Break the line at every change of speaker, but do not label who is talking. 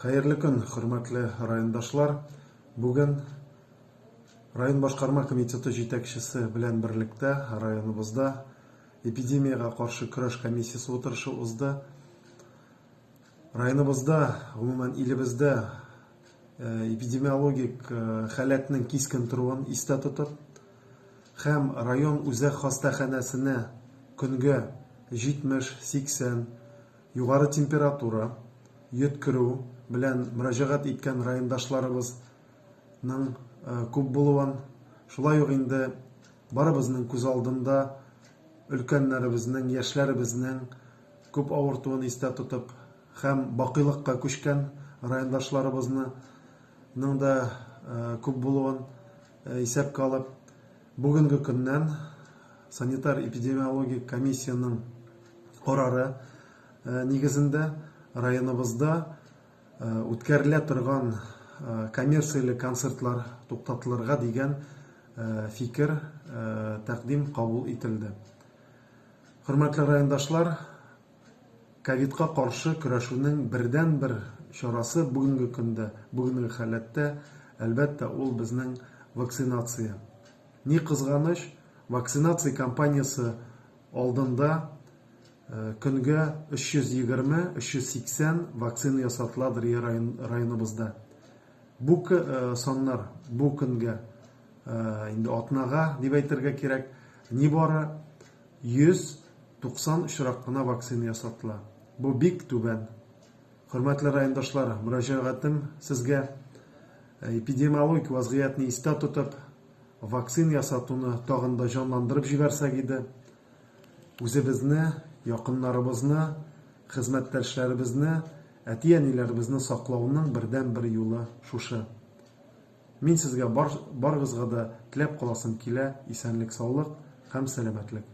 Хәерле көн, хөрмәтле райондашлар! Бүген район башкарма комитеты җитәкчесе белән берлектә районыбызда эпидемиягә каршы көрәш комиссиясе утырышы узды. Районыбызда, гомумән илебездә эпидемиологик халәтнең кискен торуын истә тотып һәм район үзәк хастаханәсенә көнгә 70-80 Югары температура, йөткерү белән мөрәҗәгать иткән райондашларыбызның күп булуын, шулай ук инде барыбызның күз алдында өлкәннәребезнең, яшьләребезнең күп авыртуын истә тотып һәм бакыйлыкка күчкән райондашларыбызның да күп булуын исәпкә алып, бүгенге көннән санитар-эпидемиологик комиссиянең карары нигезендә районыбызда үткәрелә торган коммерцияле концертлар туктатылырга дигән фикер, тәкъдим кабул ителде. Хөрмәтле райондашлар, ковидка каршы көрәшүнең бердәнбер чарасы бүгенге көндә, бүгенге халәттә, әлбәттә, ул безнең вакцинация. Ни кызганыч, вакцинация кампаниясе алдында көнгә 320, 380 вакцина ясатыладыр районыбызда. Бу саннар бу көнгә инде атнага дип әйтергә кирәк, нибары 190 очрак кына вакцина ясатыла. Бу бик түбән. Хөрмәтле райондашлар, мөрәҗәгатем сезгә эпидемиологик вазгыятьне истә тотып, вакцина ясатуны тагын да җанландырып җибәрсәк иде. Үзебезне, якыннарыбызны, хезмәттәшләребезне, әти-әниләребезне саклауның бердәнбер юлы шушы. Мин сезгә бар, барыгызга да теләп каласым килә исәнлек-саулык һәм сәламәтлек.